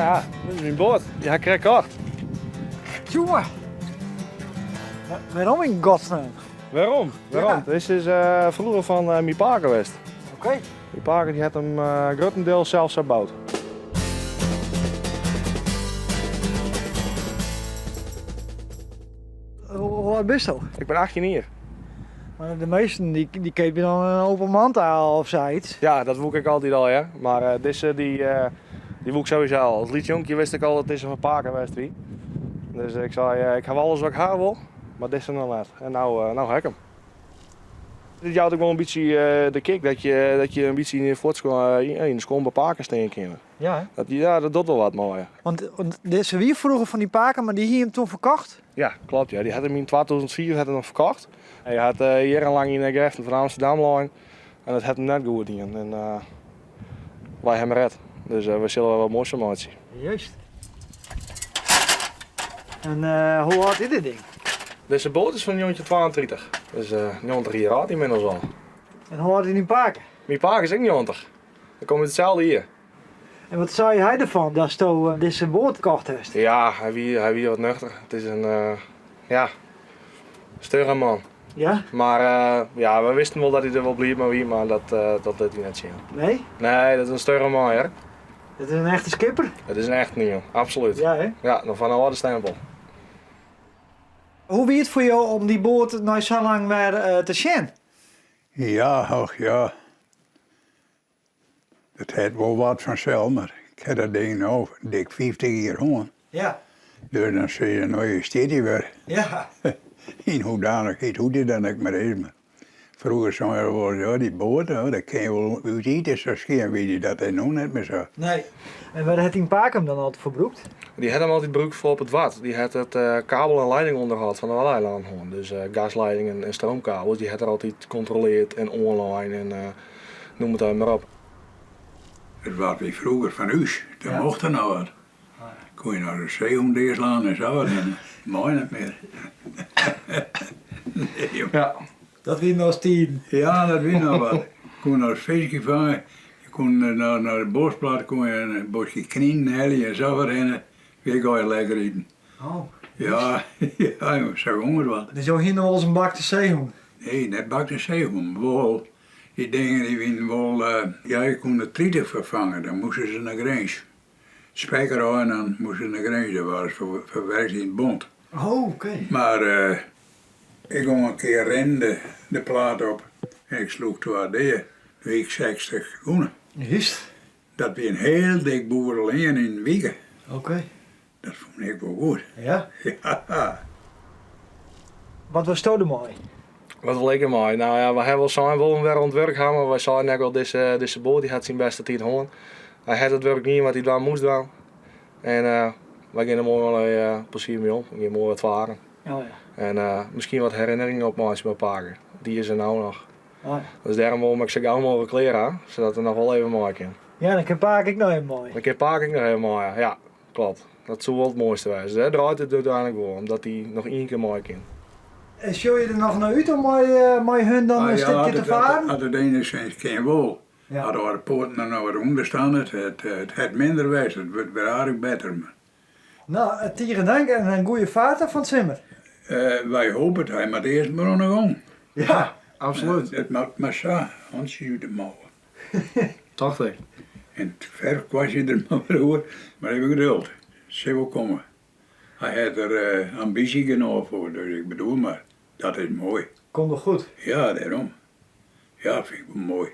Ja, dit is myn boat. Dy ha ik krekt kocht. Tjoe! Wêrom yn godsnaam? Wêrom? Wêrom? Dit is froeger fan myn pake west. Oké. Myn pake dy hat him gruttendeels sels sa boud. Hoe âld bisto? Ik bin 18 jier. Mar de measten dy dy keapje dan in Opel Manta of sayts. Ja, dat woe ik ek altyd al, ja. Mar dizze dy dy woe ik sowieso al. As lyts jonkje wist ik al dat dizze fan pake west wie. Dus ik sei, ik haw alles wat ik ha wol, mar dizze noch net. En no, no ha ik him. Dit jout ek wol in bytsje de kick dat je, dat je in bytsje yn de fuotskuon, yn de skuon by pake stean kinne. Ja, hè? Dat, ja, dat docht wol wat mei je. Want, want dizze wie froeger fan dyn pake, mar dy hie him toen ferkocht? Ja, klopt. Ja. Dy hat him yn 2004 hat er noch ferkocht. Hy hat jierrenlang yn de grêften fan Amsterdam lein en dat hat him net goed dien. En wy hawwe him ret. Dus wy sille der wat moais fan meitsje. Juist. En hoe âld is dit ding? Dizze boat is fan 1932. Dus 90 jier âld ynmiddels al. En hoe âld is dyn pake? Myn pake is ek 90. Dat komt út itselde jier. En wat sei hy derfan datsto dizze boat kocht hast? Ja, hy wie, hy wie wat nuchter. It is in, ja, stugge man. Ja? Mar ja, we wisten wol dat hy der wol bliid mei wie, mar dat, dat lit hy net sjen. Nee? Nee, dat is in stugge man, hear. Dat is in echte skipper? Dat is in echten ien, absolút. Ja, hè? Ja, noch fan de âlde stempel. Hoe wie it foar jo om dy boat nei sa lang wer te sjen? Ja, och ja. It hat wol wat fansels, mar ik ha dat ding no dik 50 jier hân. Ja. Dus dan sizze je, no hjir stiet hy wer. Ja. Yn hoedanichheid hoe't hy dan ek mar is. Mar froeger sei je wol, ja dy boat, dêr kin je wol út ite, sa skjin wie dy, dat is no net mear sa. Nee. En wêr hat dyn pake him dan altyd foar brûkt? Dy hat him altyd brûkt foar op it Wad. Dy hat it kabel en leidingûnderhâld fan de Waddeneilannen hân. Dus gasleidingen en stroomkabels, dy hat er altyd kontroleard en oanlein en noem it mar op. It Wad wie froeger fan ús, dêr mocht er noch wat. Koe je noch de seehûn deaslaan en sa wat, en mei net mear. Nee, Ja. Dat wie noch tiden. Ja, dat wie noch wat. Koe noch fiskje fange, je koene nei de Boschplaat koe je in boskje kninen helje en sa wat hinne. Wie ek allegear lekker iten. Oh. Ja, ja, sa gong it wat. Dus jo hiene wolris in bakte seehûn? Nee, net bakte seehûn, wol. Dy dingen dy wienen wol, ja, je koene der 30 foar fange, dan moasten se nei Grins. Spek derôf en dan moasten se nei Grins, dat waard ferwerkt yn it bont. Oh, oké. Mar ik gong in kear rinnen de plaat op en ik sloech twa dea. Doe hie ik 60 gûne. Juist. Dat wie in hiel dik boerelean yn in wike. Oké. Dat fûn ik wol goed. Ja? Ja. Wat wolsto dermei? Wat wol ik dermei? Nou ja, we hawwe wol sein, wol him wer oan it wurk ha, mar wy seinen ek al, dizze, dizze boat dy hat syn bêste tiid hân. Hy hat it wurk dien wat hy dwaan moast dwaan. En wy gean der moai mei plezier mei om. We gean moai wat faren. Oh ja. En miskien wat herinneringen opmeitsje mei pake. Dy is der no noch. Oh ja. Dus dêrom wol ik sa gau mooglik klear ha, sadat er noch wol even mei kin. Ja, dan kin pake ek noch even mei. Dan kin pake ek noch even mei, ja. Ja, kloppet. Dat soe wol it moaiste wêze. Dêr draait it úteinlik wol om, dat hy noch ien kear mei kin. En sjogge je der noch nei út om mei, mei hun dan in stikje te faren? As it enigszins kin wol. Ja. As de poaten der no wat ûnder stean, it, it hat minder west, it wurdt wer aardich better. Mar No, tige dank en in goede faart fan 't simmer. Wy hoopje it, hy moat earst mar oan de gong. Ja, absolút. It moat mar sa, hantsjes út de mouwe. Tocht ik. En it ferfkwastje der mar wer oer, mar even geduld, it sil wol komme. Hy hat der ambysje genôch foar, dus ik bedoel mar, dat is moai. Komt wol goed. Ja, dêrom. Ja, fyn ik wol moai.